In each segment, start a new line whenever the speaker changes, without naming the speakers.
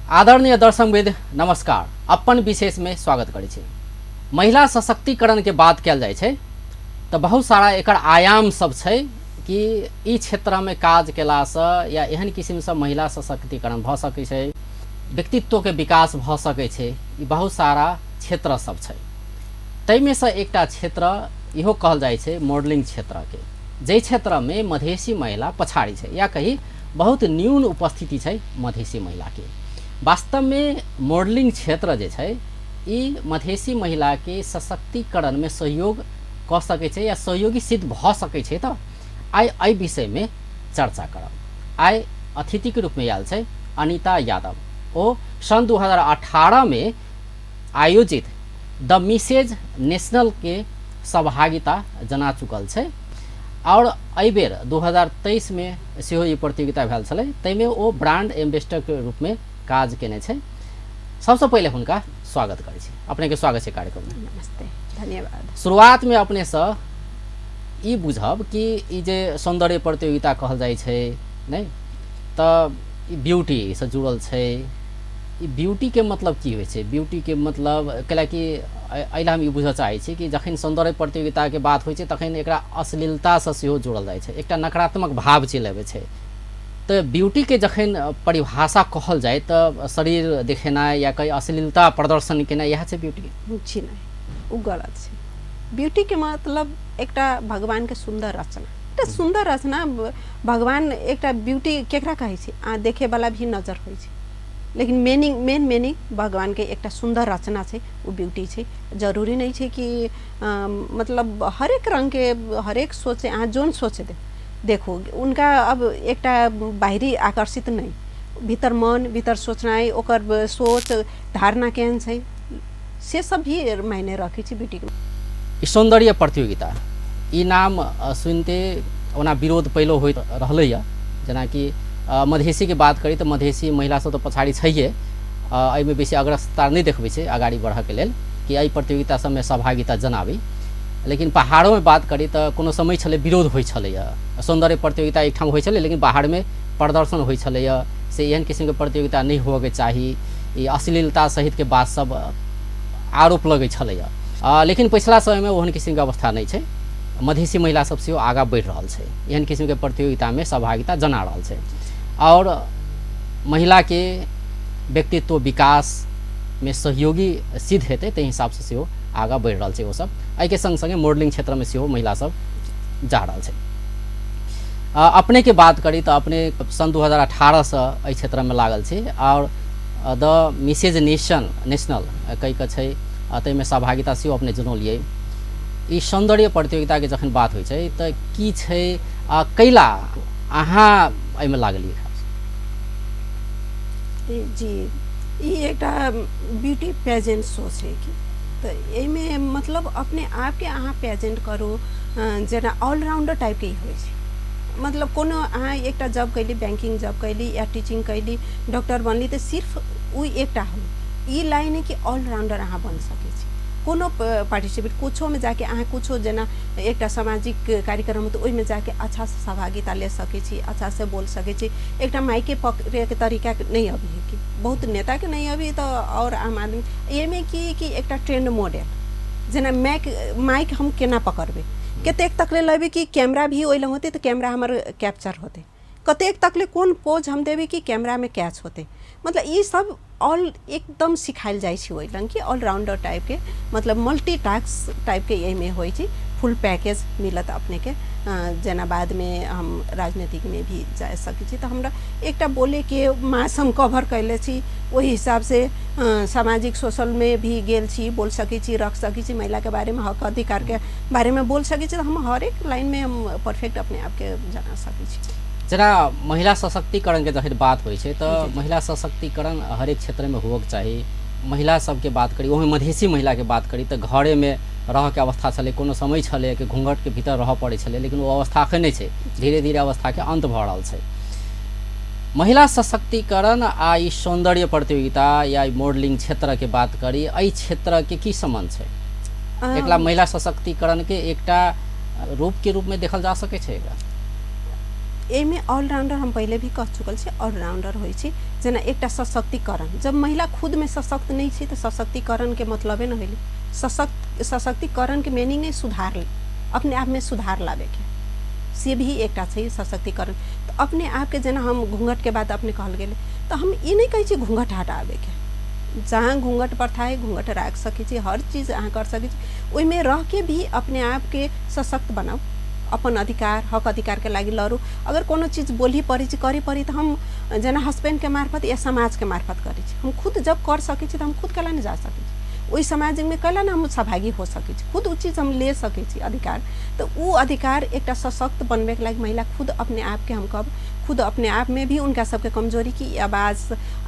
आदरणीय दर्शकवृन्द नमस्कार। अपन विशेष में स्वागत करै छी। महिला सशक्तिकरण के बात कयल जाइ छै तऽ बहुत सारा एकर आयाम सब छै कि ई क्षेत्रमे काज केलासँ या एहन किसिमसँ महिला सशक्तिकरण भऽ सकै छै, व्यक्तित्वके विकास भऽ सकै छै। ई बहुत सारा क्षेत्र सब छै, ताहिमे सँ एकटा क्षेत्र इहो कहल जाइ छै मॉडलिंग क्षेत्रके, जाहि क्षेत्रमे मधेसी महिला पछाड़ी छै या कही बहुत न्यून उपस्थिति छै मधेसी महिलाके। वास्तवमे मॉडलिंग क्षेत्र जे छै ई मधेसी महिलाके सशक्तिकरणमे सहयोग कऽ सकै छै या सहयोगी सिद्ध भऽ सकै छै। तऽ आइ एहि विषयमे चर्चा करब। आइ अतिथिके रूपमे आयल छै अनिता यादव। ओ सन् 2018 मे आयोजित द मिसेज नेशनलके सहभागिता जना चुकल छै आओर एहिबेर 2023 मे सेहो ई प्रतियोगिता भेल छलै, ताहिमे ओ ब्रांड एम्बेसडरके रूपमे काज केने छै। सबसँ पहिले हुनका स्वागत करै छी। अपनेके स्वागत छै कार्यक्रममे।
नमस्ते, धन्यवाद।
शुरुआतमे अपनेसँ ई बुझब कि ई जे सौन्दर्य प्रतियोगिता कहल जाइ छै नहि, तऽ ई ब्यूटीसँ जुड़ल छै। ई ब्यूटीके मतलब की होइ छै? ब्यूटीके मतलब कैलाकि एहि लए हम ई बुझऽ चाहै छी कि जखन सौन्दर्य प्रतियोगिताके बात होइ छै तखन एकरा अश्लीलतासँ सेहो जोड़ल जाइ छै, एकटा नकारात्मक भाव चलि अबै छै। तऽ ब्यूटीके जखन परिभाषा कहल जाय तऽ शरीर देखेनाइ या कहीं अश्लीलता प्रदर्शन केनाइ इएह छै ब्यूटी?
जी नहि, ओ गलत छै। ब्यूटीके मतलब एकटा भगवानके सुन्दर रचना, एकटा सुन्दर रचना। भगवान एकटा ब्यूटी केकरा कहै छै? आ देखेवला भी नजर होइ छै, लेकिन मीनिंग, मेन मीनिंग भगवानके एकटा सुन्दर रचना छै, ओ ब्यूटी छै। जरूरी नहि छै कि मतलब हरेक रङ्गके हरेक सोच, अहाँ जोन सोच दे देखू उनका अब एकटा बाहरी आकर्षित नहि, भीतर मन, भीतर सोचनाइ, ओकर सोच धारणा केहन छै, से सब भी मायने रखै छै ब्यूटीके।
ई सौन्दर्य प्रतियोगिता ई नाम सुनिते ओना विरोध पहिलो होइत रहलैए। जेनाकि मधेसीके बात करी तऽ मधेसी महिला सब तऽ पछाड़ी छैहे, एहिमे बेसी अग्रसरता नहि देखबै छै अगाडि बढ़ऽके लेल कि एहि प्रतियोगिता सबमे सहभागिता जनाबी। लेकिन पहाड़ोमे बात करी तऽ कोनो समय छलै विरोध होइ छलैए। सौन्दर्य प्रतियोगिता एकठाम होइ छलै लेकिन बाहरमे प्रदर्शन होइ छलैए, से एहन किसिमके प्रतियोगिता नहि होबऽके चाही, ई अश्लीलता सहितके बात सब आरोप लगै छलैए। लेकिन पछिला समयमे ओहन किसिमके अवस्था नहि छै। मधेसी महिला सब सेहो आगाँ बढ़ि रहल छै, एहन किसिमके प्रतियोगितामे सहभागिता जना रहल छै आओर महिलाके व्यक्तित्व विकासमे सहयोगी सिद्ध हेतै ताहि हिसाबसँ सेहो आगाँ बढ़ि रहल छै ओसब। एहिके सङ्ग सङ्गे मॉडलिंग क्षेत्रमे सेहो महिला सब जा रहल छै। अपनेके बात करी तऽ अपने सन् 2018सँ एहि क्षेत्रमे लागल छी आओर द मिसेज नेशनल कहि कऽ छै, ताहिमे सहभागिता सेहो अपने जनौलियै। ई सौन्दर्य प्रतियोगिताके जखन बात होइ छै तऽ की छै आ कैला अहाँ एहिमे लागलियै? खास
जी, ई एकटा ब्यूटी पेजेंट शो छै कि तऽ एहिमे मतलब अपने आपके अहाँ पेजेंट करू, जेना ऑलराउंडर टाइपके ई होइ छै। मतलब कोनो अहाँ एकटा जॉब कैली, बैंकिंग जॉब कैली या टीचिंग कैली, डॉक्टर बनली, तऽ सिर्फ ओ एकटा हो ई लाइन है कि ऑलराउंडर अहाँ बन सकै छी। कोनो पार्टिसिपेट कुछोमे जाके अहाँ कुछो, जेना एकटा सामाजिक कार्यक्रम तऽ ओहिमे जाके अच्छासँ सहभागिता ले सकै छी, अच्छासँ बोल सकै छी। एकटा माइके पकड़ैके तरीका नहि अबै है कि बहुत नेताके नहि अबै तऽ आओर आम आदमी एहिमे की कि एकटा ट्रेंड मॉडल, जेना माइक हम केना पकड़बै, कतेक तकले लेबै कि कैमरा भी ओहि लग होतै तऽ कैमरा हमर कैप्चर होतै, कतेक तकले कोन पोज हम देबै कि कैमरामे कैच होतै, मतलब ई सब ऑल एकदम सिखायल जाइ छै ओहि लग कि ऑलराउंडर टाइपके, मतलब मल्टी टास्क टाइपके एहिमे होइ छै। फुल पैकेज मिलत अपनेके। जेना बादमे हम राजनीतिकमे भी जा सकै छी तऽ हमरा एकटा बोलैके मास हम कवर कैले छी, ओहि हिसाबसँ सामाजिक सोशलमे भी गेल छी, बोल सकै छी, रख सकै छी, महिलाके बारेमे हक अधिकारके बारेमे बोल सकै छी। तऽ हम हरेक लाइनमे हम परफेक्ट अपने आपके जना सकै छी।
जेना महिला सशक्तिकरणके जखन बात होइ छै तऽ महिला सशक्तिकरण हरेक क्षेत्रमे होबऽके चाही। महिला सबके बात करी, ओहिमे मधेसी महिलाके बात करी तऽ घरेमे रहऽके अवस्था छलै, कोनो समय छलै कि घूँघटके भीतर रहऽ पड़ै छलै, लेकिन ओ अवस्था एखन नहि छै। धीरे धीरे अवस्थाके अन्त भऽ रहल छै। महिला सशक्तिकरण आ ई सौन्दर्य प्रतियोगिता या ई मॉडलिंग क्षेत्रके बात करी, एहि क्षेत्रके की सम्बन्ध छै? एकरा महिला सशक्तिकरणके एकटा रूपके रूपमे देखल जा सकै छै एकरा?
एहिमे ऑलराउंडर हम पहिले भी कह चुकल छी, ऑलराउंडर होइ छै। जेना एकटा सशक्तिकरण, जब महिला खुदमे सशक्त नहि छै तऽ सशक्तिकरणके मतलबे नहि होइले। सशक्तिकरणके मीनिंग नहि सुधार, अपने आपमे सुधार लाबेके, से भी एकटा छै सशक्तिकरण। तऽ अपने आपके जेना हम घूंघटके बात अपने कहल गेलै, तऽ हम ई नहि कहै छी घूंघट हटाबेके। जहाँ घूंघट प्रथा है घूंघट राखि सकै छी, हर चीज अहाँ कर सकै छी, ओहिमे रह के भी अपने आपके सशक्त बनाउ, अपन अधिकार हक अधिकारके लागि लड़ू। अगर कोनो चीज बोलही पड़ै छै, करे पड़ी, तऽ हम जेना हस्बैंडके मार्फत या समाजके मार्फत करै छी। हम खुद जब कर सकै छी तऽ हम खुद कैला नहि जा सकै छी ओहि समाजमे, कैला ने हम सहभागी हो सकै छी, खुद ओ चीज हम ले सकै छी अधिकार। तऽ ओ अधिकार एकटा सशक्त बनबैके लागि महिला खुद अपने आपके, हम कहब खुद अपने आपमे भी उनका सबके कमजोरी कि आवाज,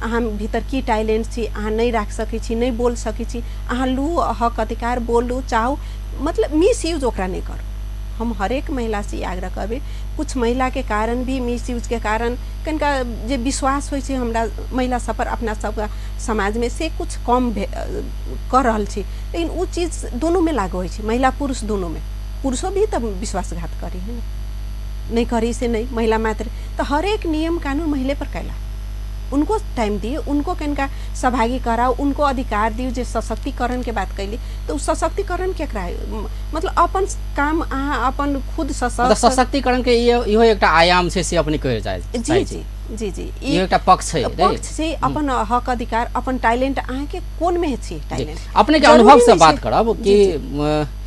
अहाँ भीतर की टैलेंट छी, अहाँ नहि राखि सकै छी, नहि बोल सकै छी, अहाँ लू हक अधिकार, बोलू चाहू, मतलब मिसयूज ओकरा नहि करू। हम हरेक महिलासँ ई आग्रह करबै। कुछ महिलाके कारण भी मिसयूजके कारण कनिका जे विश्वास होइ छै हमरा महिला सब पर अपना सबके समाजमे, से कुछ कम कऽ रहल छी। लेकिन ओ चीज दुनूमे लागू होइ छै, महिला पुरुष दुनूमे। पुरुषो भी तऽ विश्वासघात करी है ने, नहि करी से नहि, महिला मात्र। तऽ हरेक नियम कानून महिले पर कैला? उनको टाइम दियो, उनको कनिका सहभागी कराउ, उनको अधिकार दियौ। जे सशक्तिकरणके बात कैली तऽ ओ सशक्तिकरण केकरा मतलब अपन काम अहाँ अपन खुद
मतलब
सशक्त।
सशक्तिकरणके इहो एकटा आयाम छै, से अपने कहै चाहै
जी।
चाहै छी।
जी जी जी
इहो एकटा पक्ष छै, नहि?
पक्ष छै। अपन हक अधिकार, अपन टैलेंट, अहाँके कोनमे छी टैलेंट।
अपनेके
जरूरी
अनुभवसँ
नहि
बात
छै।
करब
जी।
कि
जी।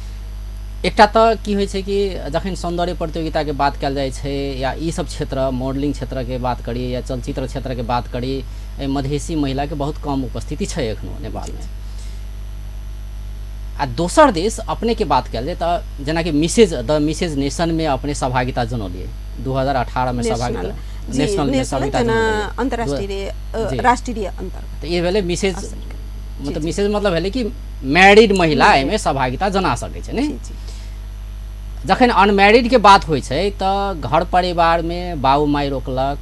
एकटा तऽ की होइ छै कि जखन सौन्दर्य प्रतियोगिताके बात कयल जाइ छै या ई सब क्षेत्र, मॉडलिंग क्षेत्रके बात करी या चलचित्र क्षेत्रके बात करी, एहि मधेसी महिलाके बहुत कम उपस्थिति छै एखनो नेपालमे। आ दोसर दिस अपनेके बात कयल जाय तऽ जेनाकि मिसेज द मिसेज नेशनमे अपने सहभागिता जनौलियै 2018मे।
नेशनल।
सहभागिता
जी।
नेशनलमे
नेशनल
सहभागिता
जेना
जनौलियै।
अन्तर्राष्ट्रिय
जी।
राष्ट्रिय अन्तर्गत।
तऽ ई भेलै मिसेज
असल।
मतलब
जी।
मिसेज मतलब भेलै कि मैरिड महिला
मैरिड।
एहिमे सहभागिता जना सकै छै, नहि?
जी जी।
जखन अनमैरिडके बात होइ छै तऽ घर परिवारमे बाबू माय रोकलक,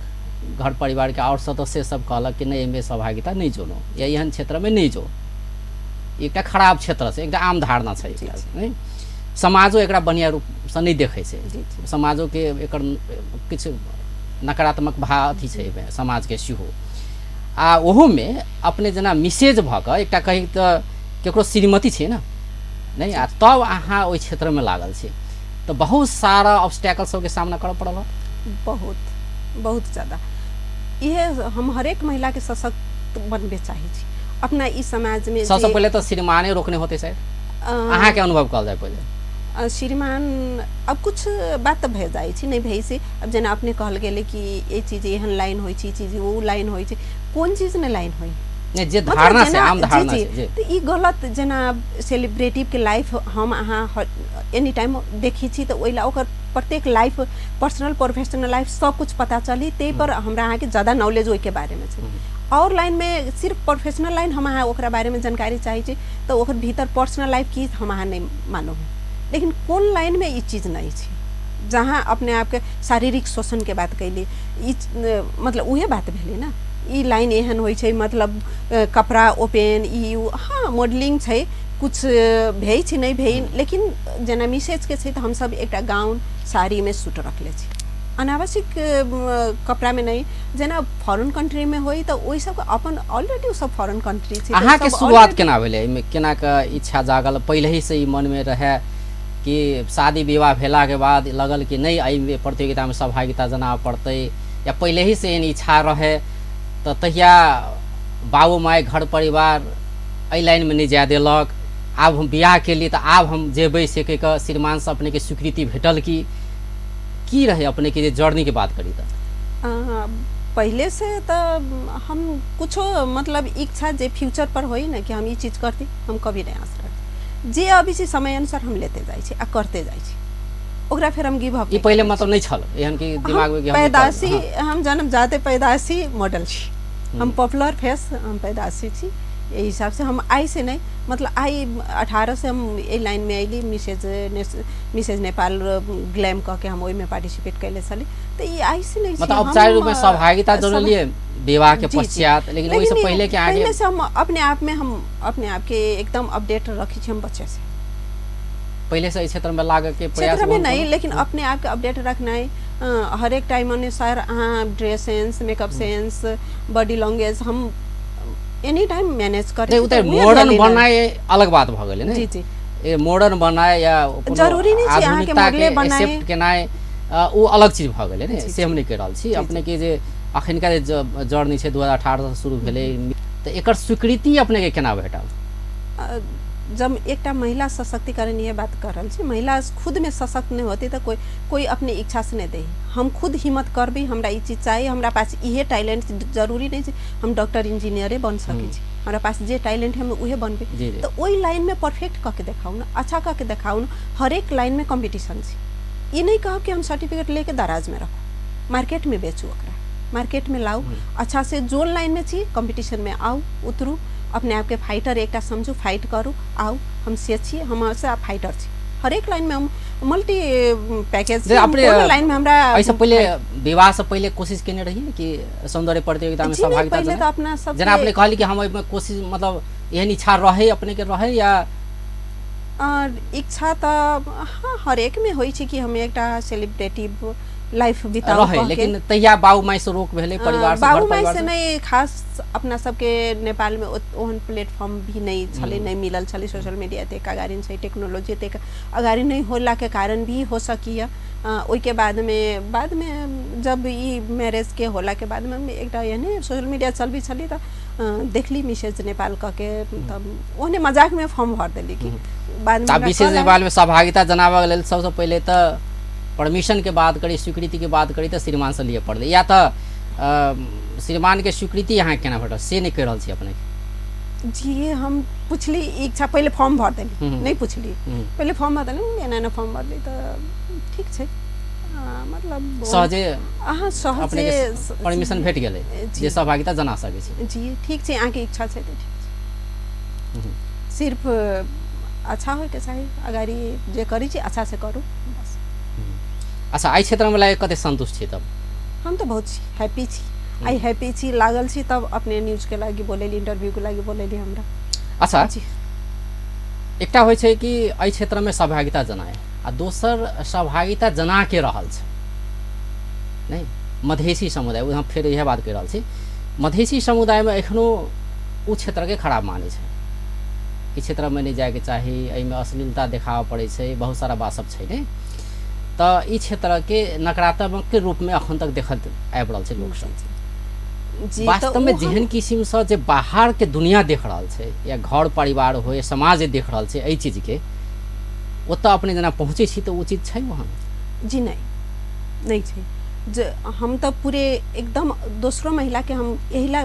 घर परिवारके आओर सदस्य सब कहलक कि नहि, एहिमे सहभागिता नहि जोनो या एहन क्षेत्रमे नहि जो, एकटा खराब क्षेत्र छै, एकटा आम धारणा छै एकटा, नहि? समाजो एकरा बढ़िआँ रूपसँ नहि देखै छै।
जी जी
समाजोके एकर किछु नकारात्मक भाव अथी छै एहिमे समाजके सेहो। आ ओहूमे अपने जेना मिसेज भऽ कऽ एकटा कही तऽ ककरो श्रीमती छै ने, नहि? आ तब अहाँ ओहि क्षेत्रमे लागल छी तऽ बहुत सारा ऑब्स्टैकल सबके सामना करऽ पड़ल होत।
बहुत बहुत ज्यादा। इहे हम हरेक महिलाके सशक्त बनबे चाहै छी अपना ई समाजमे।
सबसँ
जे
पहिले तऽ श्रीमाने रोकने होते शायद, अहाँके अनुभव कहल जाय पहिले।
श्रीमान अब कुछ बात तऽ भए जाइ छै, नहि भए से। अब जेना अपने कहल गेलै कि ई चीज एहन लाइन होइ छै, ई चीज ओ लाइन होइ छै, कोन चीज ने लाइन होइ?
नहि, जे
मतलब
धारणा छै,
जेना
आम
जी।
धारणा
जी।
छै जे
तऽ ई गलत। जेना सेलिब्रिटीके लाइफ हम अहाँ एनी टाइम देखै छी तऽ ओहि ला ओकर प्रत्येक लाइफ, पर्सनल प्रोफेशनल लाइफ सब कुछ पता चली, ताहि पर हमरा अहाँके ज्यादा नॉलेज ओहिके बारेमे छै। और लाइनमे सिर्फ प्रोफेशनल लाइन हम अहाँ ओकरा बारेमे जानकारी चाहै छी तऽ ओकर भीतर पर्सनल लाइफ की हम अहाँ नहि मालूम है। लेकिन कोन लाइनमे ई चीज नहि छै जहाँ अपने आपके शारीरिक शोषणके बात कैली, ई मतलब उहे बात भेलै ने। ई लाइन एहन होइ छै, मतलब कपड़ा ओपेन ई उ। हाँ, मॉडलिंग छै, कुछ भै छै, नहि भै, लेकिन जेना मिसेजके छै तऽ हमसब एकटा गाउन साड़ीमे सूट रखले छी, अनावश्यक कपड़ामे नहि। जेना फॉरेन कंट्रीमे होइ तऽ ओहि सबके अपन ऑलरेडी ओ सब फॉरेन कंट्री छै तऽ ओ
अहाँके
सब
शुरुआत
ऑलरेडी
केना भेलै एहिमे? केना कऽ इच्छा जागल? पहिलहिसँ ई मनमे रहए कि शादी विवाह भेलाके बाद लगल कि नहि, एहिमे प्रतियोगितामे सहभागिता जनाबऽ पड़तै, या पहिलहिसँ एहन इच्छा रहै तऽ तहिया बाबू माय घर परिवार एहि लाइनमे नहि जाय देलक, आब हम बियाह केली तऽ आब हम जेबै से कहि कऽ श्रीमानसँ अपनेके स्वीकृति भेटल कि की रहै अपनेके जे जर्नीके बात करी तऽ?
पहिले से तऽ हम कुछो मतलब इच्छा जे फ्यूचर पर होइ ने कि हम ई चीज करती, हम कभी नहि आश रखती। जे अबै छै समय अनुसार हम लेते जाइ छी आ करते जाइ छी, ओकरा फेर हम गिव अप
ई
नहि
पहिले
करै छी।
मतलब नहि छल एहन कि
हम
दिमागमे कि हम ई करब?
पैदासी हम जन्मजाते पैदासी मॉडल छी, हम पॉपुलर फेस, हम पैदासी छी। एहि हिसाबसँ हम आइ से नहि, मतलब आइ 18 से हम एहि लाइनमे अयली। मिसेज नेपाल ग्लैम कऽ के हम ओहिमे पार्टिसिपेट कयले छली, तऽ ई आइ से नहि छी।
मतलब औपचारिक
हम
रूपमे सहभागिता जनौलियै विवाहके
जी जी
पश्चात, लेकिन ओहिसँ
लेकिन
पहिले के अहाँके
पहिले से हम अपने आप में, हम अपने आप के एकदम अपडेट रखै छी हम बच्चे से।
पहिले से एहि क्षेत्रमे लागऽ के प्रयास
क्षेत्रमे
ओहन
नहि,
कोनो
लेकिन अपने आपके अपडेट रखनाइ, हरेक टाइम अनुसार अहाँ dress sense, makeup sense, body language हम एनी टाइम मैनेज करै
नहि, ओ
छी,
तऽ
तऽ उहे
मॉडर्न
भेलै ने।
बनाय अलग बात भऽ गेलै ने।
जी जी।
ए मॉडर्न बनाय या कोनो
जरूरी नहि छै अहाँके
आधुनिकताके
मॉडले बनाय।
एक्सेप्ट केनाइ, ओ अलग चीज भऽ गेलै ने,
जी
से हम
जी
नहि कहि रहल छी।
जी जी।
अपनेके जे अखनका जे जर्नी छै 2018 से शुरू भेलै, तऽ एकर स्वीकृति अपनेके केना भेटल?
जब एकटा महिला सशक्तिकरण ये बात कर रहल छी, महिला खुद में सशक्त नहीं होती तऽ कोई कोई अपने इच्छा से नहीं दे। हम खुद हिम्मत करबै, हमरा ई चीज चाही, हमरा पास इहे टैलेंट, जरूरी नहीं छै हम डॉक्टर इंजीनियरे बन सकै छी, हमरा पास जे टैलेंट है हम उहे बनबै।
जी जी।
तऽ ओहि लाइन में परफेक्ट कऽ के देखाउ ने, अच्छा कऽ के देखाउ ने। हरेक लाइन में कॉम्पिटिशन छै। ई नहीं कहब कि हम सर्टिफिकेट लेके दराज में रखू, मार्केट में बेचू, ओकरा मार्केट में लाउ। अच्छा से जोन लाइन में छी कॉम्पिटिशन में आउ, उतरू, अपने आपके फाइटर एकटा समझू, फाइट करू, आउ हम से छी, हम से फाइटर छी। हरेक लाइन में हम मल्टी पैकेज
जे
छी, हम
अपने
कोनो लाइन में हमरा
एहिसँ पहिले, विवाहसँ पहिले कोशिश केने रही कि सौंदर्य प्रतियोगितामे
जी नहीं,
सहभागिता
पहिले
जनाइ?
तऽ अपना सबके
जेना अपने कहली कि हम एहिमे कोशिश, मतलब एहन इच्छा रहे अपनेके रहे या
इच्छा तऽ हाँ हरेक में होइ छै कि हम एकटा सेलिब्रेटिव लाइफ बिताउ
रहे,
कह के।
लेकिन तहिया बाबू माय से रोक भेलै परिवार से, घर
बाबू माय
परिवार
से
से?
नहि, खास अपना सबके नेपाल में ओहन प्लेटफॉर्म भी नहीं छलै, नहीं मिलल छलै। सोशल मीडिया एतेक अगाड़ी छै, टेक्नोलॉजी एतेक अगाड़ी नहीं होला के कारण भी हो सकिए। ओहिके बादमे जब ई मैरेज के होला के बादमे हम एकटा एहने सोशल मीडिया चलबै छली तऽ देखली मिसेज नेपाल कऽ के, तब ओहने मजाकमे फॉर्म भर देली कि बादमे
तऽ
हमरा
विशेष
कॉल आयल।
नेपालमे सहभागिता जनाबऽ लेल सबसँ पहिले तऽ परमिशन के बात करी, स्वीकृति के बात करी तऽ श्रीमान से लिअ पड़लै, या तऽ श्रीमान के स्वीकृति अहाँ केना भेटल से नहि कहि रहल छी अपने?
जी, हम पुछली इच्छा, पहिले फॉर्म भर देली, नहीं पुछली, पहिले फॉर्म भर देली, एना एना फॉर्म भरली तऽ ठीक छै, मतलब
सहजे
अहाँ सहजे
अपने के परमिशन भेट गेलै
जी।
जे सहभागिता जना सकै छी?
जी, ठीक छै, अहाँके इच्छा छै तऽ ठीक छै। सिर्फ अच्छा होइके चाही, अगाडि जे करै छी अच्छा से करू बस।
अच्छा, एहि क्षेत्रमे लागि कते सन्तुष्ट छी तब?
हम तऽ बहुत छी, हैप्पी छी, आइ हैप्पी छी, लागल छी तब अपने न्यूजके लागि बोलेली, इंटरव्यूके लागि बोलेली हमरा।
अच्छा।
जी।
एकटा होइ छै कि एहि क्षेत्रमे सहभागिता जनाए आ दोसर सहभागिता जना के रहल छै नहि। मधेसी समुदाय, हम फेर इएह बात कहि रहल छी, मधेसी समुदायमे एखनो ओ क्षेत्रके खराब मानै छै, ई क्षेत्रमे नहि जायके चाही, एहिमे अश्लीलता देखाबऽ पड़ै छै, बहुत सारा बात सब छै ने, तऽ ई क्षेत्रके नकारात्मक रूपमे अखन तक देखल आबि रहल छै लोकसभ।
जी, तऽ
वास्तवमे
ओ हम
जेहन किसिमसँ जे बाहरके दुनिया देख रहल छै या घर परिवार हो, समाज जे देख रहल छै एहि चीजके, ओतऽ अपने जेना पहुँचै छी तऽ ओ चीज छै वहाँ?
जी नहीं, नहीं छै। जे हम तऽ पूरे एकदम दोसरो महिलाके हम एहि ला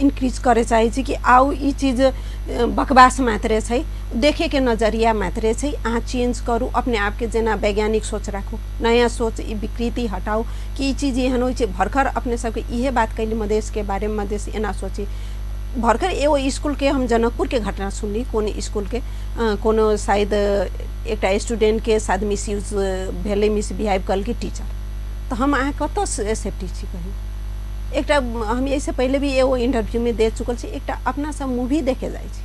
इनक्रीज करे चाहै छी कि आउ ई चीज बकवास मात्रे छै, देखेके नजरिया मात्रे छै, अहाँ चेंज करू अपने आपके, जेना वैज्ञानिक सोच राखू, नया सोच, ई विकृति हटाउ कि ई चीज एहन होइ छै। भर्खर अपने सबके इहे बात कैली मधेशके बारेमे, मधेश एना सोची। भर्खर एगो स्कूलके हम जनकपुरके घटना सुनली, कोन स्कूलके कोनो शायद एकटा स्टूडेंटके शायद मिसयूज भेलै, मिसबिहेव कलकै टीचर, तऽ हम अहाँ कतऽ सेफ्टी छी कही? एकटा हम एहिसँ पहिले भी एगो इंटरव्यूमे दे चुकल छी, एकटा अपना सब मूवी देखे जाइ छी,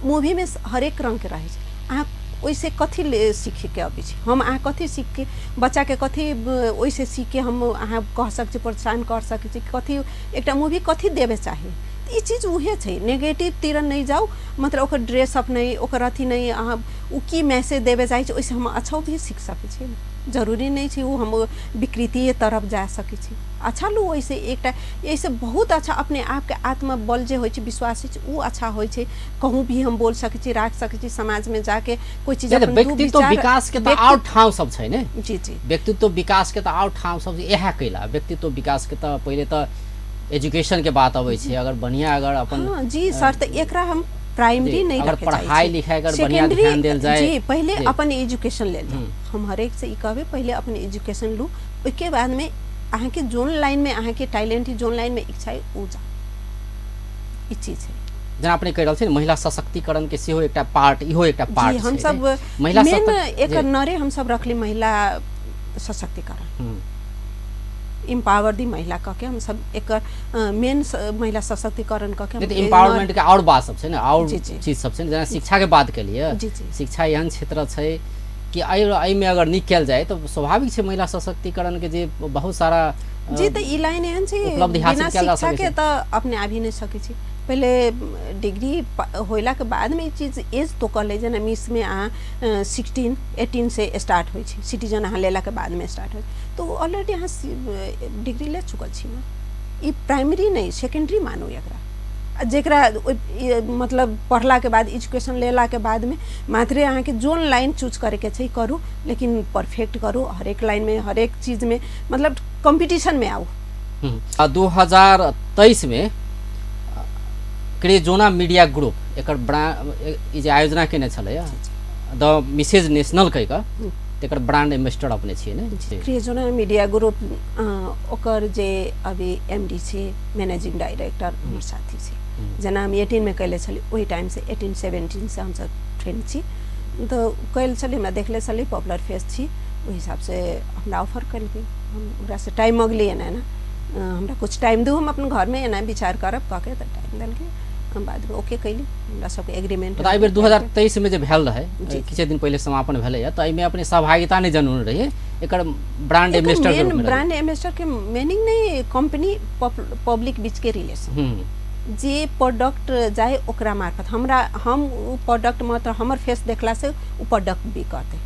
मूवीमे हरेक रङ्गके रहै छै, अहाँ ओहिसँ कथी सीखके अबै छी? हम अहाँ कथी सीखके बच्चाके कथी ओहिसँ सीखके हम अहाँ कह सकै छी, प्रोत्साहन कर सकै छी, कथी एकटा मूवी कथी देबे चाही? तऽ ई चीज उहे छै, नेगेटिव तिर नहि जाउ, मतलब ओकर ड्रेस अप नहि, ओकर अथी नहि, अहाँ ओ की मैसेज देबे चाहै छै ओहिसँ हम अच्छो भी सीख सकै छी, जरूरी नहि छै ओ हम विकृतिए तरफ जा सकै छी। अच्छा लू ओहिसँ एकटा एहिसँ बहुत अच्छा अपने आपके आत्मबल जे होइ छै, विश्वास होइ छै, ओ अच्छा होइ छै। कहूँ भी हम बोल सकै छी, राख सकै छी, समाजमे जाके कोइ चीज
नहि तऽ
अपन दू
व्यक्तित्व
विचार
विकास के तऽ
व्यक्ति
आओर ठाउँ सब छै ने।
जी जी।
व्यक्तित्व विकास के तऽ आओर ठाउँ सब छै, इएह कैला व्यक्तित्व विकास के तऽ पहिले तऽ एजुकेशन के बात अबै छै, अगर बढ़िया अगर अपन
हाँ जी सर, तऽ एकरा हम प्राइमरी
जी,
नहीं
अगर
रखे चाहै
पढ़ाई
छी।
लिखाई अगर बढ़िया
सेकेंडरी
ध्यान देल जाय।
जी, पहिले
जी।
अपन एजुकेशन लेल जाउ। हम हरेक से ई कहबै, पहिले अपन एजुकेशन लू, ओहिके बादमे अहाँके जोन लाइनमे अहाँके टैलेंट है, जोन लाइनमे इच्छा है ओ जाउ, ई चीज है।
जेना अपने कहि रहल छी ने, महिला सशक्तिकरण के सेहो एकटा पार्ट, इहो एकटा पार्ट
जी, हम
छै
सब
ने? महिला
मेन
सशक्त
एकर
जी।
नरे हम सब रखली महिला सशक्तिकरण, एम्पावर दी महिला कह के हम सब एकर मेन महिला सशक्तिकरण कह के हम
नहि तऽ एम्पावरमेंट के आओर बात सब छै ने, आओर
जी, जी।
चीज सब छै ने, जेना शिक्षा के बात केलियै,
जी, जी।
शिक्षा एहन क्षेत्र छै कि एहिमे अगर नीक कयल जाय तऽ स्वाभाविक छै महिला सशक्तिकरणके जे बहुत सारा
जी। तऽ ई लाइन एहन छै,
उपलब्धि हासिल
बिना
कयल जा
शिक्षा
सकै
के
छै।
तऽ अपने आबि नहि सकै छी। पहिले डिग्री होइलाके बादमे ई चीज एज तो कहले जेना मिसमे अहाँ 16 18 से स्टार्ट होइ छै, सिटीजन अहाँ लेलाके बादमे स्टार्ट होइ छै, तऽ ऑलरेडी अहाँ डिग्री ले चुकल छी ने। ई प्राइमरी नहि, सेकेंडरी मानू एकरा। आ जेकरा मतलब पढ़लाके बाद एजुकेशन लेलाके बादमे मात्रे अहाँके जोन लाइन चूज करैके छै करू, लेकिन परफेक्ट करू हरेक लाइनमे, हरेक चीजमे, मतलब कम्पिटिशनमे आउ।
आ 2023 में क्रेजोना मीडिया ग्रुप एकर ई जे आयोजना केने छलै द मिसेज नेशनल कहि कऽ, तेकर ब्रांड एम्बेसडर अपने छियै ने?
क्रेजोना मीडिया ग्रुप ओकर जे अभी एमडी छै, मैनेजिंग डायरेक्टर हमर साथी छै। जेना हम 18 में कैले छली, ओहि टाइम से 18 17 से हमसब फ्रेंड छी, तऽ कैल छली, हमरा देखले छली, पॉपुलर फेस छी, ओहि हिसाबसँ हमरा ऑफर केलकै। हम ओकरासँ टाइम मँगली, एना एना हमरा कुछ टाइम दू, हम अपन घरमे एना विचार करब कह के, तऽ टाइम देलकै। हम बादमे ओके कैली, हमरा सबके एग्रीमेंट।
तऽ एहि बेर 2023 में जे भेल रहै, किछु दिन पहिले समापन भेलैए, तऽ एहिमे अपने सहभागिता नहि जनौने रहियै, एकर ब्रांड एम्बेसडर के रूपमे रहियै।
ब्रांड एम्बेसडर के मीनिंग नहीं, कंपनी पब्लिक बीच के रिलेशन, जे प्रोडक्ट जाए ओकरा मार्फत हमरा, हम उ प्रोडक्ट मतलब हमर फेस देखला से उ प्रोडक्ट बिकतै,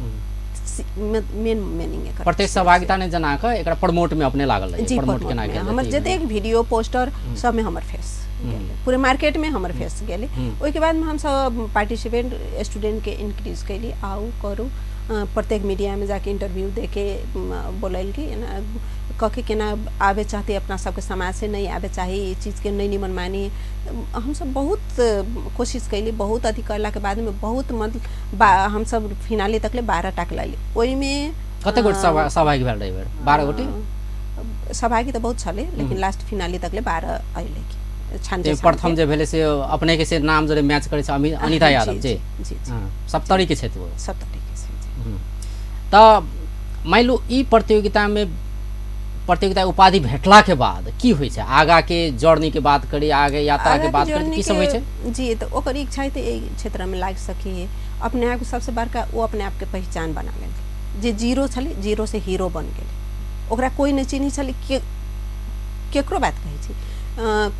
मेन मीनिंग एकर।
प्रत्यक्ष सहभागिता नहि जना कऽ एकरा प्रमोट में अपने लागल रहियै,
जी,
प्रमोट केना
में।
कयल
हमर
जेतै।
जतेक वीडियो पोस्टर सबमे हमर फेस गेलै, पूरे मार्केट में हमर फेस गेलै। ओहिके बादमे हमसब पार्टिसिपेंट स्टूडेंट के इंक्रीज कैली, आउ करू, प्रत्येक मीडिया में जाके इंटरव्यू देके बोलैल कि एना कह के केना आबे चाहते, अपना सबके समाज से नहीं आबे चाही, ई चीजके नहीं निमन मानी। हमसब बहुत कोशिश कैली, बहुत अथी करलाके बादमे बहुत मतलब हमसब फिनाले तकले 12 टाक लैली। ओहिमे
कते गोटे सहभागी भेल रहै एहि बेर? 12 गोटे?
सहभागी तऽ बहुत छलै, लेकिन लास्ट फिनाले तकले 12 अयलै कि छानते
ते प्रथम जे भेलै से अपने के से नाम जरे मैच करै छै, अनिता यादव
जी,
जे
जी, जी।
हाँ, सप्तरी के छथि ओ।
सप्तरी के छै, जी।
तऽ मानि लू ई प्रतियोगिता में प्रतियोगिता उपाधि भेटला के बाद की होइ छै? आगा के जर्नी के बात करी, आगे यात्रा के
आगाके
बात करी,
जर्नी
की सब होइ छै?
जी, तऽ ओकर इच्छा है तऽ एहि क्षेत्रमे लागि सकी, अपने आप सबसे बड़का ओ अपने आपके पहचान बना लेलकै। जे जीरो छलै, जीरो से हीरो बन गेलै, ओकरा कोइ नहि चिन्है छलै, के केकरो बात कहै छी,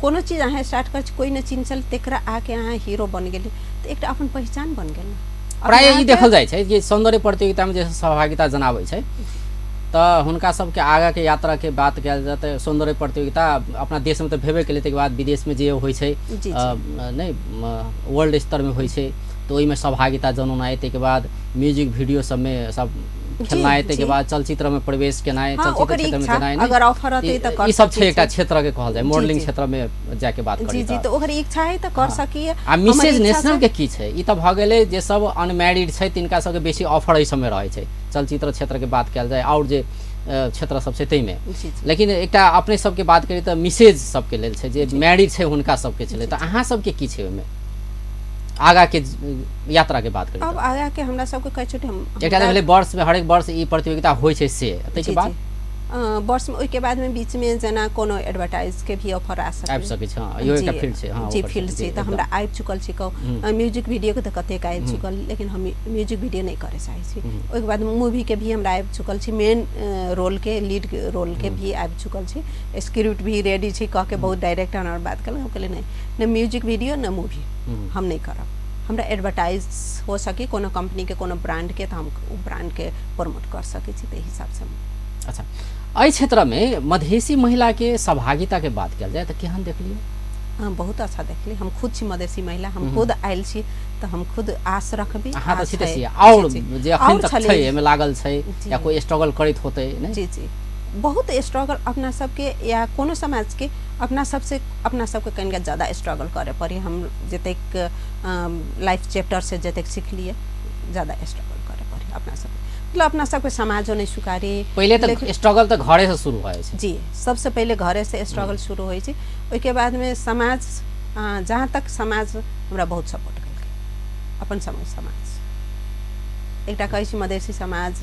कोनो चीज अहाँ स्टार्ट करै छी, कोइ नहि चिन्है छलै, तकरा आके अहाँ हीरो बन गेली, तऽ एकटा अपन पहचान बन गेल ने।
प्रायः ई
अपना
देखल जाइ छै कि सौंदर्य प्रतियोगितामे जे सहभागिता जनाबै छै तऽ हुनका सबके आगाके यात्रा के बात कयल जाय तऽ सौंदर्य प्रतियोगिता अपना देशमे तऽ भेबे केलै, ताहिके बाद विदेशमे जे होइ छै,
जी, जी।
नहि, वर्ल्ड स्तरमे होइ छै, तऽ ओहिमे सहभागिता जनौनाइ, ताहिके बाद म्यूजिक वीडियो सबमे सब खेलनाइ, ताहिके बाद चलचित्रमे प्रवेश केनाइ,
हाँ,
चलचित्र
ओकर
क्षेत्रमे
इच्छा,
जेनाइ, नहि?
अगर ऑफर रहतै तऽ कर
ई सब छै
सकै
एकटा
छै।
क्षेत्रके कहल जाय,
जी,
मॉडलिंग
जी।
क्षेत्रमे जायके बात करी
जी, जी,
तऽ।
तऽ ओकर इच्छा है तऽ कर सकीए।
आ
हमर
मिसेज
इच्छा
नेशनल
छै।
के की छै? ई तऽ भऽ गेलै जे सब अनमैरिड छै तिनका सबके बेसी ऑफर एहि सबमे रहै छै, चलचित्र क्षेत्रके बात कयल जाय आओर जे क्षेत्र सब छै ताहिमे।
जी, जी।
लेकिन एकटा अपने सबके बात करी तऽ मिसेज सबके लेल छै, जे मैरिड छै हुनका सबके छलै, तऽ अहाँ सबके की छै ओहिमे आगा के यात्रा के बात करी?
अब आगा के हमरा सबके कहै छोटे हम
एकटा तऽ भेलै वर्ष में हरेक वर्ष ई प्रतियोगिता होइ छै से, ताहिके
जी,
बाद
जी। वर्ष में ओहिके बाद में बीच में जेना कोनो एडवर्टाइज के भी ऑफर आ सकै,
आबि सकै छै, हाँ, इहो एकटा
जी,
फील्ड छै, हाँ,
जी,
ओकर
फील्ड
छै,
छै,
जी,
तऽ हमरा
एकदम।
आबि चुकल छै कहू। म्यूजिक वीडियो के तऽ कतेक आबि चुकल, लेकिन हम म्यूजिक वीडियो नहि करे चाहै छी। ओहिके बाद मूवी के भी हमरा आबि चुकल छै, मेन रोल के, लीड रोल के भी आबि चुकल छै, स्क्रिप्ट भी रेडी छै कह के बहुत डायरेक्टर हमरा बात केलक। हम कहलियै नहि, नहि म्यूजिक वीडियो न मूवी हम नहि करब, हमरा एडवर्टाइज हो सके कोनो कंपनी के कोनो ब्रांड के, तऽ हम ओ ब्रांड के प्रमोट कर सकै छी, ताहि हिसाब से हम।
अच्छा, एहि क्षेत्रमे मधेसी महिला के सहभागिता के बात कयल जाय तऽ केहन देखलियै?
हाँ, बहुत अच्छा देखली। हम खुद छी मधेसी महिला, हम खुद आयल छी तऽ हम खुद आस रखबी।
अहाँ तऽ
आस
छी तऽ
है।
छी, आओर
जी, जी।
जे अखन
आओर
तक
छलै।
छै एहिमे लागल छै
जी।
या कोई स्ट्रगल करैत होतै नहि?
जी, जी, बहुत स्ट्रगल अपना सबके या कोनो समाज के अपना सबसे अपना सबके कनिका ज्यादा स्ट्रगल करे पड़ी। हम जतेक लाइफ चैप्टर से जतेक सिखलिए ज्यादा स्ट्रगल करे पड़ी अपना सबके, मतलब अपना सबके समाजो नहीं स्वीकारी।
पहिले तऽ स्ट्रगल तऽ घरे से शुरू होइ छै।
जी, सबसे पहिले घरे से स्ट्रगल शुरू होइ छै, ओहिके बाद में समाज, जहाँ तक समाज हमरा बहुत सपोर्ट केलकै, अपन समाज एकटा कहै छी मधेसी समाज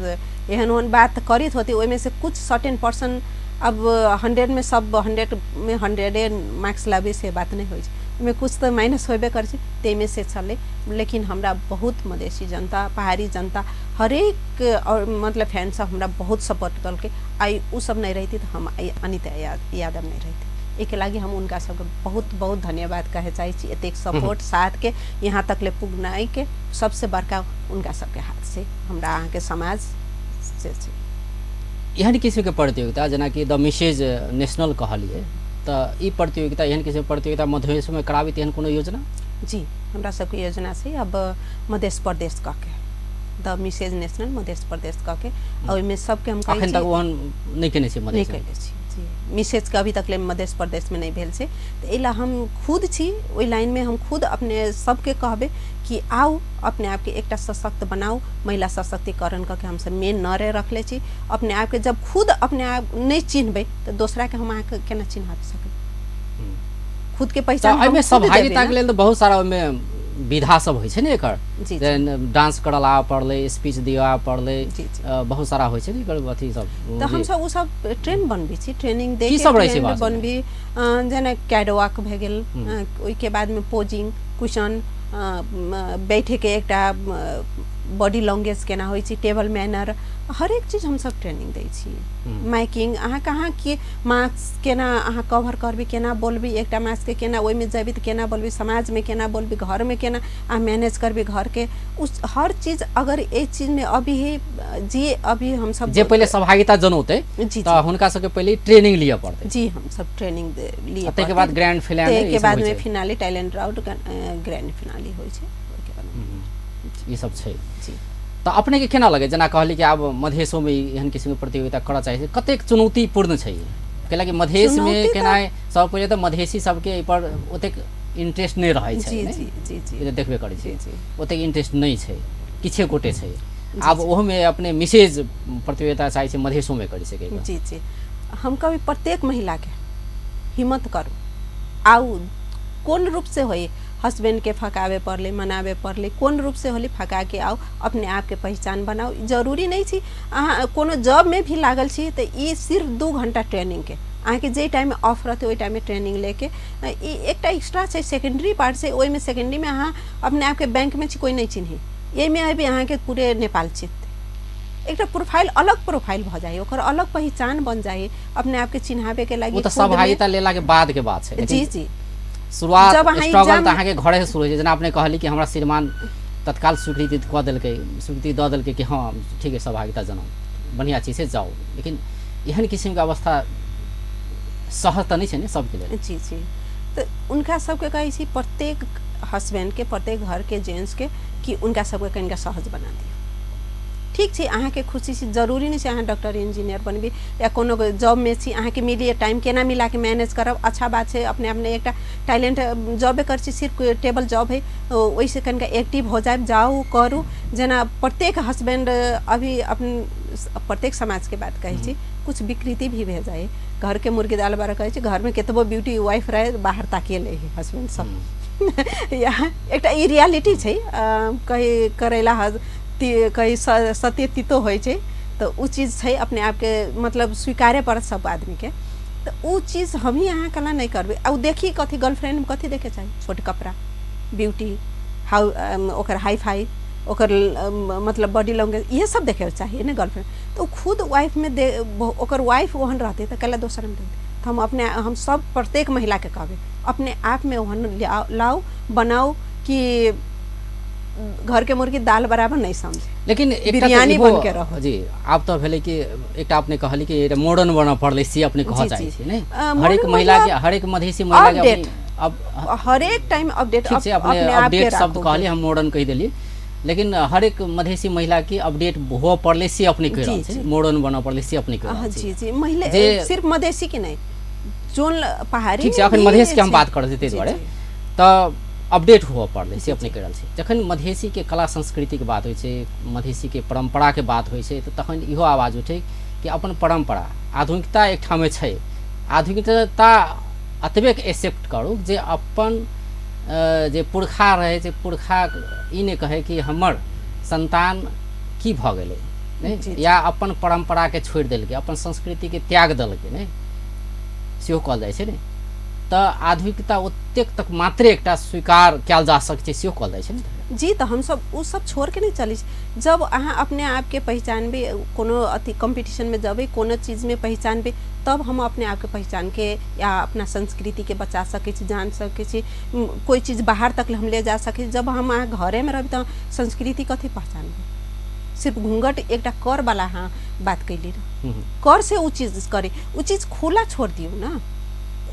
एहन ओहन बात करैत होती, ओहिमे से कुछ सर्टेन पर्सन, अब 100 में सब 100 में 100 मार्क्स लाबे से बात नहीं होइ छै, ओहिमे कुछ तऽ माइनस होबे करै छै, ताहिमे से छलै। लेकिन हमरा बहुत मधेसी जनता, पहाड़ी जनता हरेक और मतलब फैन सब हमरा बहुत सपोर्ट कलकै। आइ उ सब नहीं रहती तऽ हम आइ अनिता यादव नहीं रहती। एहिके लागि हम उनका सबके बहुत बहुत धन्यवाद कहे चाहै छी। एतेक सपोर्ट साथ के यहाँ तक ले पुगनाइ के सबसे बड़का उनका सबके हाथ से हमरा अहाँके समाज से छै।
एहन किसिमके प्रतियोगिता जेनाकि द मिसेज नेशनल कहलियै, तऽ ई प्रतियोगिता एहन किसिमके प्रतियोगिता मधेशमे कराबी एहन कोनो योजना?
जी, हमरा सबके योजना छै अब मध्य प्रदेश कऽ के द मिसेज नेशनल मध्य प्रदेश कऽ के, ओहिमे सबके हम
अखन तक ओहन नहि केने छी?
नहि केने छी जी। मिसेज के अभी तक ले मध्य प्रदेश में नहीं भेल छै, तऽ एहि ला हम खुद छी ओहि लाइन में। हम खुद अपने सबके कहबै कि आउ अपने आपके एकटा सशक्त बनाउ। महिला सशक्तिकरण कऽ के हमसब मेन नरे रखले छी अपने आपके। जब खुद अपने आप नहीं चिन्हबै तऽ दोसरा के हम अहाँके केना चिन्हा सकबै? खुद के पहचान
एहिमे सहभागिता के लेल तऽ बहुत सारा ओहिमे विधा सब होइ छै ने एकर, डांस करल आबऽ पड़लै, स्पीच दिअ पड़लै, बहुत सारा होइ छै ने एकर अथी सब।
तऽ हमसब ओ सब ट्रेन बनबै छी, ट्रेनिंग दे
के सब रहै छै
बनबी, जेना कैटवॉक भए गेल, ओहिके बादमे पोजिंग, क्वेश्चन, बैठेके एकटा बॉडी लैंग्वेज केना होइ छै, टेबल मैनर, हरेक चीज हमसब ट्रेनिंग दै छी। माइकिंग, अहाँ कहाँ की मास्क केना अहाँ कवर करबै, केना बोलबै, एकटा मास्कके केना ओहिमे जेबै तऽ केना बोलबै, समाजमे केना बोलबै, घरमे केना अहाँ मैनेज करबै घरके, उस हर चीज। अगर एहि चीजमे अभी ही जे अभी हमसब
जे पहिले सहभागिता जनौतै तऽ हुनका सबके पहिले ट्रेनिंग लिअ पड़तै।
जी, हमसब ट्रेनिंग लिअ,
ताहिके बाद ग्रैंड फिनाले,
ताहिके बादमे finale, talent round, grand finale होइ छै, ओहिके बाद
ई सब छै। जी, तऽ अपनेके केना लगै, जेना कहली कि आब मधेशोमे एहन किसिमके प्रतियोगिता करऽ चाहै छै, कतेक चुनौतीपूर्ण छै? कैलाकि मधेशमे केनाइ सब पहिले तऽ मधेसी सबके एहिपर ओतेक इंटरेस्ट नहि रहै छै।
जी जी जी,
देखबे करै छी, ओतेक इंटरेस्ट नहि छै, किछे गोटे छै। आब ओहोमे अपने मिसेज प्रतियोगिता चाहै छै मधेशोमे करि सकै?
जी जी, हम कभी प्रत्येक महिलाके हिम्मत करू, आउ। कोन रूप से होई, हस्बैंड के फकावे पड़लै, मनावे पड़लै, कोन रूप से होली फका के आउ, अपने आपके पहचान बनाउ। जरूरी नहीं छी अहाँ कोनो जॉबमे भी लागल छी तऽ ई सिर्फ 2 घंटा ट्रेनिंगके, अहाँके जे टाइममे ऑफ रहतै ओहि टाइममे ट्रेनिंग लेके ई एकटा एक्स्ट्रा छै, सेकेंडरी पार्ट छै। ओहिमे सेकेंडरीमे अहाँ अपने आपके बैंकमे छी, कोइ नहि चिन्ही, एहिमे अभी अहाँके पूरे नेपाल चिन्हतै। एकटा प्रोफाइल, अलग प्रोफाइल भऽ जाइ, ओकर अलग पहिचान बन जाइ, अपने आपके चिन्हाबे के लागि।
ओ तऽ सहभागिता लेला के बाद के बात छै।
जी जी।
शुरुआत स्ट्रगल तऽ अहाँके घरे से शुरू होइ छै। जेना अपने कहली कि हमरा श्रीमान तत्काल स्वीकृति कऽ देलकै, स्वीकृति दऽ देलकै कि हँ ठीक है, सहभागिता जनाउ, बढ़िआँ चीज छै, जाउ। लेकिन एहन किसिमके अवस्था सहज तऽ नहि छै ने सबके लेल।
जी जी, तऽ उनका सबके कहै छी प्रत्येक हस्बैंडके, प्रत्येक घरके जेंट्सके कि उनका सबके कनिका सहज बना दियौ। ठीक छै, अहाँके खुशी छै, जरूरी नहि छै अहाँ डॉक्टर इंजीनियर बनबी या कोनो जॉबमे छी, अहाँके मिली टाइम केना मिलाके मैनेज करब, अच्छा बात छै। अपने अपने एकटा टैलेंट जॉबे करै छी, सिर्फ टेबल जॉब है, ओहिसँ कनिका एक्टिव हो जायब, जाउ करू। जेना प्रत्येक हस्बैंड अभी अपन प्रत्येक समाजके बात कहै छी, कुछ विकृति भी भे जाइ, घरके मुर्गी दाल बार कहै छै, घरमे केतबो ब्यूटी वाइफ रहे बाहर ताकिए लै है हस्बैंड सब। या एकटा ई रियलिटी छै, कही करैला कही सत्य तीतो होइ छै, तऽ ओ चीज छै। अपने आपके मतलब स्वीकारे पड़त सब आदमीके। तऽ ओ चीज हमही अहाँ केना नहि करबै? आ ओ देखी कथी, गर्लफ्रेंड कथी देखे चाही? छोट कपड़ा, ब्यूटी, हाउ ओकर हाई फाई, ओकर मतलब बॉडी लैंग्वेज, इहे सब देखे चाही ने गर्लफ्रेंड। तऽ ओ खुद वाइफमे दे, ओकर वाइफ ओहन रहतै तऽ कैला दोसरमे देखतै? तऽ हम अपने हम सब प्रत्येक महिलाके कहबै, अपने आपमे ओहन लाउ, बनाउ कि घर के मुर्गी दाल बराबर नहीं समझे,
लेकिन
बिरयानी बन के रहो।
जी, आब तऽ भेलै कि एकटा अपने कहली कि मॉडर्न बनऽ पड़लै, से अपने कहऽ चाहै छी ने? हरेक महिला के, हरेक मधेसी महिला के
अब हरेक टाइम अपडेट।
ठीक छै, अपने अपडेट शब्द कहली, हम मॉडर्न कहि देलियै, लेकिन हरेक मधेसी महिला के अपडेट हुअ पड़लै से अपने कहि रहल छी, मॉडर्न बनऽ पड़लै से अपने कहि रहल
छी? जी जी, महिला सिर्फ मधेसी के नहीं, जोन पहाड़ी।
ठीक छै, अखन मधेस के हम बात करै छी, ताहि दुआरे तऽ अपडेट हुअ पड़लै से अपने कहि रहल छी। जखन मधेसीके कला संस्कृतिके बात होइ छै, मधेसीके परम्पराके बात होइ छै, तऽ तखन इहो आवाज उठै कि अपन परम्परा आधुनिकता एकठामे छै, आधुनिकता एतबेक एक्सेप्ट करू जे अपन जे पुरखा रहै छै, पुरखा ई नहि कहै कि हमर सन्तान की भऽ गेलै नहि, या अपन परम्पराके छोड़ि देलकै, अपन संस्कृतिके त्याग देलकै नहि, सेहो कहल जाइ छै ने। तऽ आधुनिकता ओतेक तक मात्रे एकटा स्वीकार कयल जा सकै छै, सेहो कहल जाइ छै ने।
जी, तऽ हमसब ओ सब छोड़ के नहि चलै छी। जब अहाँ अपने आपके पहिचानबै, कोनो अथी कॉम्पिटिशनमे जेबै, कोनो चीजमे पहिचानबै, तब हम अपने आपके पहिचान के या अपना संस्कृतिके बचा सकै छी, जान सकै छी, कोइ चीज बाहर तक हम ले जा सकै छी। जब हम अहाँ घरेमे रहबै तऽ संस्कृति कथी पहचानबै? सिर्फ घूँघट एकटा कर वाला अहाँ बात कैली रह, कर से उ चीज करे, उ चीज खुला छोड़ दियौ ना।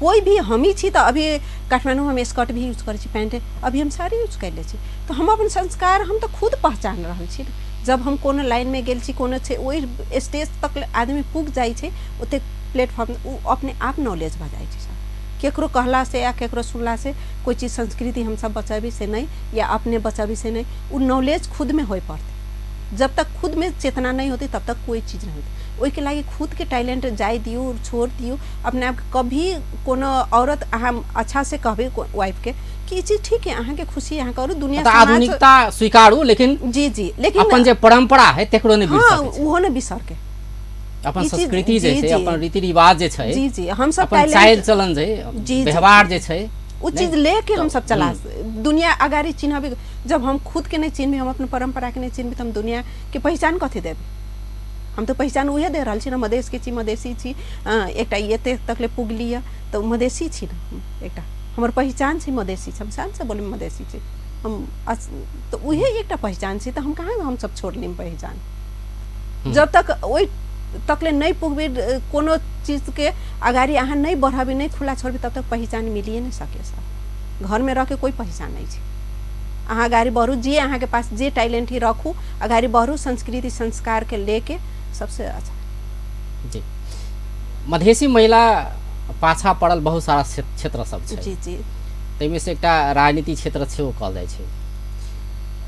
कोई भी हम ही छी तऽ अभी काठमाडौँमे हम स्कर्ट भी यूज करै छी, पैंट, अभी हम साड़ी यूज कैले छी, तऽ हम अपन संस्कार हम तऽ खुद पहचान रहल छी। जब हम कोनो लाइनमे गेल छी, कोनो छै ओहि स्टेज तक आदमी पुग जाइ छै, ओतेक प्लेटफॉर्म उ अपने आप नॉलेज भऽ जाइ छै सर। केकरो कहला से या केकरो सुनला से कोई चीज संस्कृति हमसब बचेबै से नहि, या अपने बचेबै से नहि, उ नॉलेज खुदमे होइ पड़तै। जब तक खुद में चेतना नहीं होती तब तक कोई चीज नहीं होती। ओहिके लागि खुद के टैलेंट जाय दियौ, छोड़ दियौ अपने आप। कभी कोनो औरत अहाँ अच्छा से कहबै वाइफ के कि ई चीज ठीक है, अहाँके खुशी अहाँ करू, दुनिया
तऽ आधुनिकता स्वीकारू, लेकिन
जी जी, लेकिन
अपन जे परंपरा है तेकरो नहि बिसर
सकै छै। उहो नहि बिसर के
अपन संस्कृति जे छै, अपन रीति रिवाज जे छै,
जी जी, हम सब
अपन चाल चलन जे, व्यवहार जे छै,
उ चीज लेके हम सब चला दुनिया अगाडि चिन्हबे। जब हम खुद के नहीं चिन्हबे, हम अपन परंपरा के नहीं चिन्हबे, तो हम दुनिया के पहचान कथी देबै? हम तो पहचान उहे दे रहल छी ना, मधेश के छी, मधेसी छी, एकटा एते तकले पुगली है तऽ मधेसी छी ना, एकटा हमर पहचान छै मधेसी छी, हम शान से बोलबै मधेसी छी हम, तऽ उहे एकटा पहचान छै। तऽ हम कहाँ हम सब छोड़ लेम पहचान? जब तक ओहि तकले नहीं पुगबे, कोनो चीज के अगाडि अहाँ नहीं बढ़ाबे, नहीं खुला छोड़बे, तब तक पहचान मिलिए नहीं सके सर। घर में रह के कोई पहचान नहीं छै। अहाँ अगाडि बढ़ू, जे अहाँके पास जे टैलेंट ही रखू, अगाडि बढ़ू, संस्कृति संस्कार के लेके सबसे अच्छा।
जी, मधेसी महिला पाछा पड़ल बहुत सारा क्षेत्र सब छै।
जी जी,
ताहिमे से एकटा राजनीति क्षेत्र सेहो कहल जाइ छै।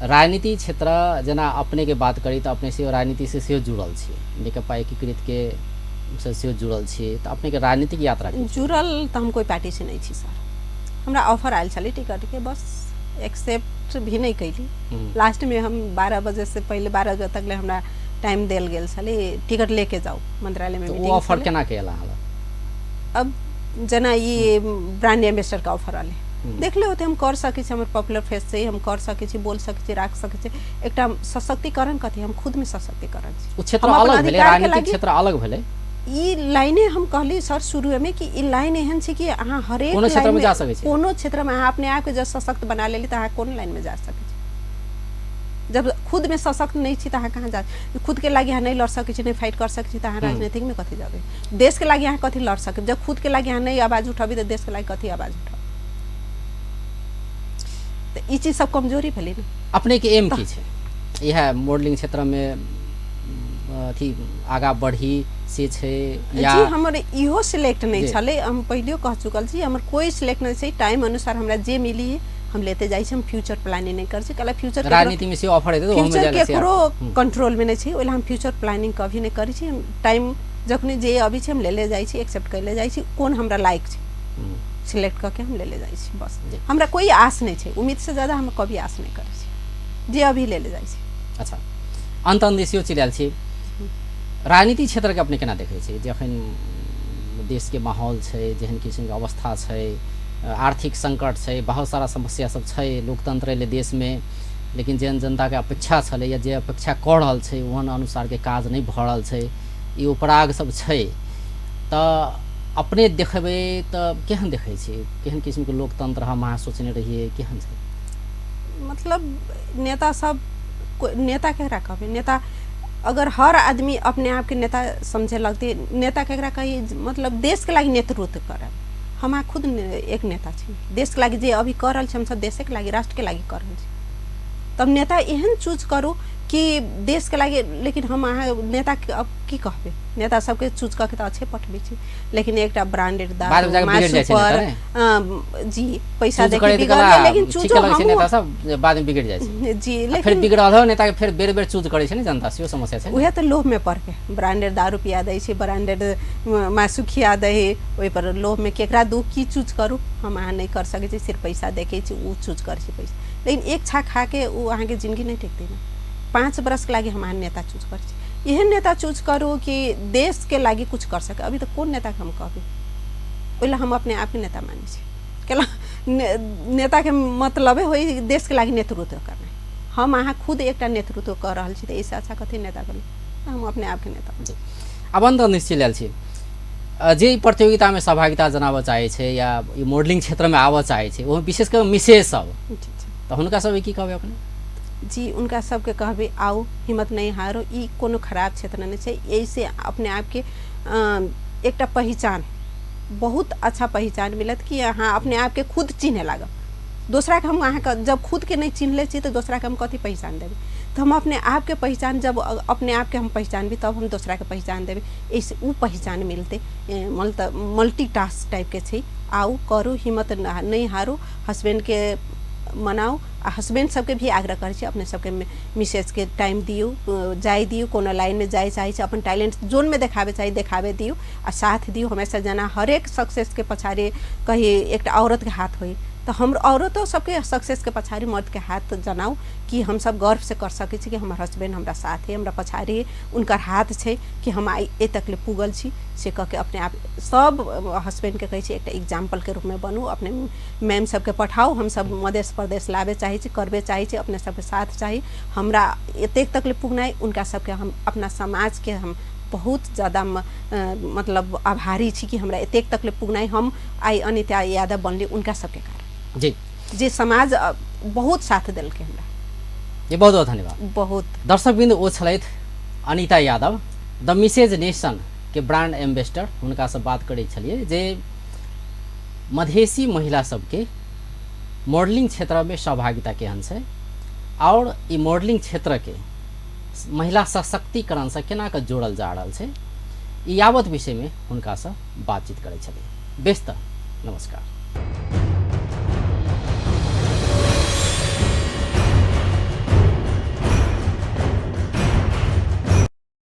राजनीति क्षेत्र जेना अपने के बात करी तऽ अपने सेहो राजनीति से सेहो जुड़ल छी, नेकपा एकीकृत के से सेहो जुड़ल छी, तऽ अपने के राजनीतिक यात्रा
जुड़ल तऽ हम कोई पार्टी से नहीं छी सर। हमरा ऑफर आयल छलै टिकट के, बस एक्सेप्ट भी नहीं कैली। लास्ट में हम 12 बजे से पहले 12 बजे तक ले हमरा टाइम देल गेल छलै, टिकट लेके जाओ मंत्रालय में।
मीटिंग ऑफर केना के आयल?
अब जेना ई ब्रांड एम्बेसडर के ऑफर आले, देखले होते हम कर सकै छी, हमर पॉपुलर फेस छै, हम कर सकै छी, बोल सकै छी, राख सकै छी। एकटा सशक्तिकरण कथी, हम खुद में सशक्तिकरण छी।
उ क्षेत्र अलग भेलै, राजनीतिक क्षेत्र अलग भेलै।
ई लाइने हम कहली सर शुरू में कि ई लाइन एहन छै कि अहाँ हरेक
कोनो क्षेत्र में जा सकै छी,
कोनो क्षेत्र में अहाँ अपने आप के जब सशक्त बना लेली तऽ अहाँ कोन लाइन में जा सकै छी। जब खुद में सशक्त नहीं छी तऽ अहाँ कहाँ जा, खुद के लागि अहाँ नहीं लड़ सकै छी, नहीं फाइट कर सकै छी, तऽ अहाँ राजनीतिक में कथी जाबै? देश के लागि अहाँ कथी लड़ सकै? जब खुद के लागि अहाँ नहीं आवाज उठाबी तऽ देश के लागि कथी आवाज उठाबी? तऽ ई चीज सब कमजोरी भेलै ने।
अपने के एम की छै? इएह मॉडलिंग क्षेत्र में अथी आगा बढ़ी से छै या?
जी, हमर इहो सिलेक्ट नहीं छलै, हम पहिलियो कह चुकल छी, हमर कोई सिलेक्ट नहीं छै। टाइम अनुसार हमरा जे मिली हम लेते जाइ छी, हम फ्यूचर प्लानिंग नहीं करै छी। कला फ्यूचर
राजनीति में से ऑफर हेतै तऽ
फ्यूचर केकरो कंट्रोल में नहीं छै, ओहि हम फ्यूचर प्लानिंग कभी नहीं करै छी। हम टाइम जखनी जे अबै छै हम लेले जाइ छी, एक्सेप्ट कर जाइ छी, कोन हमरा लायक छै सिलेक्ट करके हम लेले जाइ छी, बस। हमरा कोई आस नहीं छै, उम्मीद से ज्यादा हम कभी आस नहीं करै छी, जे अभी लेले जाइ छी।
अच्छा, अंत अंत सेहो चलि आयल छी। राजनीति क्षेत्रके अपने केना देखै छी? जखन देशके माहौल छै, जेहन किसिमके अवस्था छै, आर्थिक संकट छै, बहुत सारा समस्या सब छै, लोकतंत्र एलै देशमे, लेकिन जेहन जनताके अपेक्षा छलै या जे अपेक्षा कऽ रहल छै ओहन अनुसारके काज नहि भऽ रहल छै, ई उपराग सब छै, तऽ अपने देखबै तऽ केहन देखै छी? केहन किसिमके लोकतंत्र हम अहाँ सोचने रहियै, केहन छै?
मतलब नेता सब, नेता केकरा कहबै? नेता अगर हर आदमी अपने आप के नेता समझे लगते, नेता केकरा कही? मतलब देश के लागि नेतृत्व करब। हम अहाँ खुद एक नेता छी, देश के लागि जे अभी कर रहल छी हमसब देशे के लागि, राष्ट्र के लागि कर रहल छी। तब नेता एहन चूज करू कि देश के लागि। लेकिन हम अहाँ नेता के अब की कहबै? नेता सबके चूज कऽ के तऽ अच्छे पठबै छी, लेकिन एकटा ब्रांडेड दारू मासु पर जी पैसा देखि बिगड़लै, लेकिन चूजो
हम नेता सब बाद में बिगड़ जाइ छै
जी, लेकिन
फेर बिगड़ल हो नेता के फेर बेर बेर चूज करै छै ने जनता, सेहो समस्या छै।
उहे तऽ लोभ में पड़ के ब्रांडेड दारू पिया दै छै, ब्रांडेड मासु खिया दै, ओहि पर लोभ में केकरा दू की चूज करू हम अहाँ नहीं कर सकै छी। सिर्फ पैसा देखै छी, उ चूज करै छै पैसा, लेकिन एक छा खा के उ अहाँके जिंदगी नहीं टेकतै ना। 5 वर्ष के लागि हम अहाँ नेता चूज करै छी, एहन नेता चूज करू कि देश के लागि कुछ कर सके। अभी तो कोन नेता के हम कहबै? ओहि लए हम अपने आपके नेता मानै छी। केला नेताके मतलबे होइ देशके लागि नेतृत्व करनाइ। हम अहाँ खुद एकटा नेतृत्व कऽ रहल छी तऽ एहिसँ अच्छा कथी नेता भेलै। हम अपने आपके नेता मानै छी।
आब अन्त निश्चय लेल छी जे ई प्रतियोगितामे सहभागिता जनाबऽ चाहै छै या ई मॉडलिंग क्षेत्रमे आबऽ चाहै छै, ओहो विशेष कऽ मिसेज सब, तऽ हुनका सबके की कहबै अपने?
जी, हुनका सबके कहबै आउ, हिम्मत नहि हारो, ई कोनो खराब क्षेत्र नहि छै। एहिसँ अपने आपके एकटा पहिचान, बहुत अच्छा पहिचान मिलत कि अहाँ अपने आपके खुद चिन्है लागब। दोसराके हम अहाँके जब खुदके नहि चिन्हले छी तऽ दोसराके हम कथी पहिचान देबै? तऽ हम अपने आपके पहिचान जब अपने आपके हम पहिचानबै तब हम दोसराके पहिचान देबै। एहिसँ ओ पहिचान मिलतै। मल्टी टास्क टाइपके छै। आउ, करू, हिम्मत नहि हारू, हस्बैंडके मनाउ आ हस्बैंड सबके भी आग्रह करै छी अपने सबके मिसेजके टाइम दियौ, जाय दियौ, कोनो लाइनमे जाय चाहै छै, अपन टैलेंट जोनमे देखाबे चाही देखाबे दियौ आ साथ दियौ हमेशा। जेना हरेक सक्सेसके पछाडि कही एकटा औरतके हाथ होइ तऽ हम औरतो सबके सक्सेसके पछाडि मर्दके हाथ जनाउ कि हमसब गर्वसँ कर सकै छी कि हमर हस्बैंड हमरा साथ है, हमरा पछाडि है, हुनकर हाथ छै कि हम आइ एहि तकले पुगल छी। से कऽ के अपने आप सब हस्बैंडके कहै छी एकटा एग्जाम्पलके रूपमे बनू, अपने मैम सबके पठाउ, हमसब मधेश प्रदेश लाबे चाहै छी, करबे चाहै छी, अपने सबके साथ चाही। हमरा एतेक तकले पुगनाइ हुनका सबके हम अपना समाजके हम बहुत ज्यादा मतलब आभारी छी कि हमरा एतेक तकले पुगनाइ, हम आइ अनिता यादव बनली उनका सबके कारण।
जी,
जे समाज बहुत साथ देलकै हमरा।
जी, बहुत बहुत धन्यवाद।
बहुत
दर्शकबिंद, ओ छलथि Anita Yadav, the Mrs nation के ब्रांड एम्बेसडर। हुनकासँ बात करै छलियै जे मधेसी महिला सबके मॉडलिंग क्षेत्रमे सहभागिता केहन छै आओर ई मॉडलिंग क्षेत्रके महिला सशक्तिकरणसँ केना कऽ जोड़ल जा रहल छै, ई यावत विषयमे हुनकासँ बातचीत करै छलियै। बेस तऽ नमस्कार।